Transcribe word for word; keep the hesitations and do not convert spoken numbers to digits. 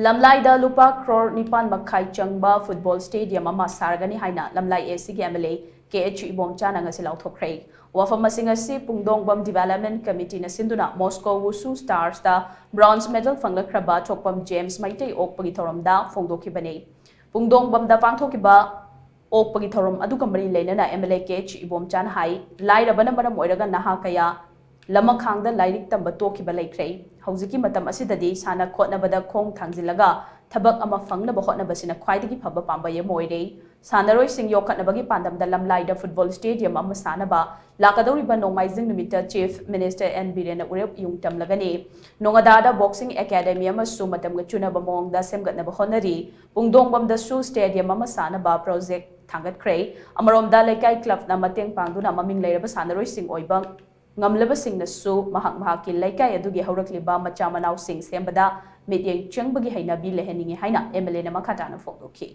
ꯂꯝꯂꯥꯏꯗ ꯂꯨꯄꯥ ꯀ꯭ꯔꯣꯔ ꯅꯤꯄꯥꯟ ꯃꯈꯥꯏ ꯆꯪꯕ ꯐꯨꯠꯕꯣꯜ ꯁ꯭ꯇꯦꯗꯤꯌꯝ ꯑꯃ ꯁꯥꯔꯒꯅꯤ ꯍꯥꯏꯅ ꯂꯝꯂꯥꯏ ꯑꯦꯁꯤꯒꯤ M L A K H ꯏꯕꯣꯝꯆꯥꯅ ꯉꯁꯤ ꯂꯥꯎꯊꯣꯛꯈ꯭ꯔꯦ꯫ ꯋꯥꯐꯝ ꯑꯁꯤꯡ ꯑꯁꯤ ꯄꯨꯡꯗꯣꯡꯕꯝ ꯗꯤꯚꯦꯂꯞꯃꯦꯟ ꯀꯃꯤꯇꯤꯅ ꯁꯤꯟꯗꯨꯅ ꯃꯣꯁꯀꯣ ꯋꯨꯁꯨ ꯁ꯭ꯇꯥꯔꯁꯇ ꯕ꯭ꯔꯣꯟꯖ ꯃꯦꯗꯜ ꯐꯪꯂꯛꯈ꯭ꯔꯕ ꯊꯣꯛꯄꯝ ꯖꯦꯝꯁ ꯃꯩꯇꯩ ꯑꯣꯛꯄꯒꯤ ꯊꯧꯔꯝꯗ ꯐꯣꯡꯗꯣꯛꯈꯤꯕꯅꯤ꯫ ꯄꯨꯡꯗꯣꯡꯕꯝꯗ ꯄꯥꯡꯊꯣꯛꯈꯤꯕ ꯑꯣꯛꯄꯒꯤ ꯊꯧꯔꯝ ꯑꯗꯨꯒ ꯃꯔꯤ ꯂꯩꯅꯅ M L A K H ꯏꯕꯣꯝꯆꯥꯅ ꯍꯥꯏ, ꯂꯥꯏꯔꯕꯅ ꯃꯔꯝ ꯑꯣꯏꯔꯒ ꯅꯍꯥ ꯀꯌꯥ ꯂꯃꯈꯥꯡꯗ ꯂꯥꯏꯔꯤꯛ ꯇꯝꯕ ꯇꯣꯛꯈꯤꯕ ꯂꯩꯈ꯭ꯔꯦ꯫ ꯍꯧꯖꯤꯛꯀꯤ ꯃꯇꯝ ꯑꯁꯤꯗꯗꯤ ꯁꯥꯟꯅ ꯈꯣꯠꯅꯕꯗ ꯈꯣꯡ ꯊꯥꯡꯖꯤꯜꯂꯒ ꯊꯕꯛ ꯑꯃ ꯐꯪꯅꯕ ꯍꯣꯠꯅꯕꯁꯤꯅ ꯈ꯭ꯋꯥꯏꯗꯒꯤ ꯐꯕ ꯄꯥꯝꯕꯩ ꯑꯃ ꯑꯣꯏꯔꯦ꯫ ꯁꯥꯟꯅꯔꯣꯏꯁꯤꯡ ꯌꯣꯛꯈꯠꯅꯕꯒꯤ ꯄꯥꯟꯗꯝꯗ ꯂꯝꯂꯥꯏꯗ ꯐꯨꯠꯕꯣꯜ ꯁ꯭ꯇꯦꯗꯤꯌꯝ ꯑꯃ ꯁꯥꯅꯕ ꯂꯥꯛꯀꯗꯧꯔꯤꯕ ꯅꯣꯡꯃꯥꯏꯖꯤꯡ ꯅꯨꯃꯤꯠꯇ ꯆꯤꯐ ꯃꯤꯅꯤꯁꯇꯔ ꯑꯦꯟ ꯕꯤꯔꯦꯟꯅ ꯎꯔꯦꯞ ꯌꯨꯡ ꯇꯝꯂꯒꯅꯤ꯫ ꯅꯣꯉꯥꯗꯥꯗ ꯕꯣꯛꯁꯤꯡ ꯑꯦꯀꯥꯗꯃꯤ ꯑꯃꯁꯨ ꯃꯇꯝꯒ ꯆꯨꯅꯕ ꯃꯑꯣꯡꯗ ꯁꯦꯝꯒꯠꯅꯕ ꯍꯣꯠꯅꯔꯤ꯫ ꯄꯨꯡꯗꯣꯡꯕꯝꯗꯁꯨ ꯁ꯭ꯇꯦꯗꯤꯌꯝ ꯑꯃ ꯁꯥꯅꯕ ꯄ꯭ꯔꯣꯖꯦꯛ ꯊꯥꯡꯒꯠꯈ꯭ꯔꯦ꯫ ꯑꯃꯔꯣꯝꯗ ꯂꯩꯀꯥꯏ ꯀ꯭ꯂꯕꯅ ꯃꯇꯦꯡ ꯄꯥꯡꯗꯨꯅ ꯃꯃꯤꯡ ꯂꯩꯔꯕ ꯁꯥꯟꯅꯔꯣꯏꯁꯤꯡ ꯑꯣꯏꯕ ꯉꯝꯂꯕꯁꯤꯡꯅꯁꯨ ꯃꯍꯥꯛ ꯃꯍꯥꯛꯀꯤ ꯂꯩꯀꯥꯏ ꯑꯗꯨꯒꯤ ꯍꯧꯔꯛꯂꯤꯕ ꯃꯆꯥ ꯃꯅꯥꯎꯁꯤꯡ ꯁꯦꯝꯕꯗ ꯃꯤꯠꯌꯦꯡ ꯆꯪꯕꯒꯤ ꯍꯩꯅꯕꯤ ꯂꯩꯍꯟꯅꯤꯡꯏ ꯍꯥꯏꯅ ꯑꯦꯝ ꯑꯦꯜ ꯑꯦꯅ ꯃꯈꯥ ꯇꯥꯅ ꯐꯣꯡꯗꯣꯛꯈꯤ꯫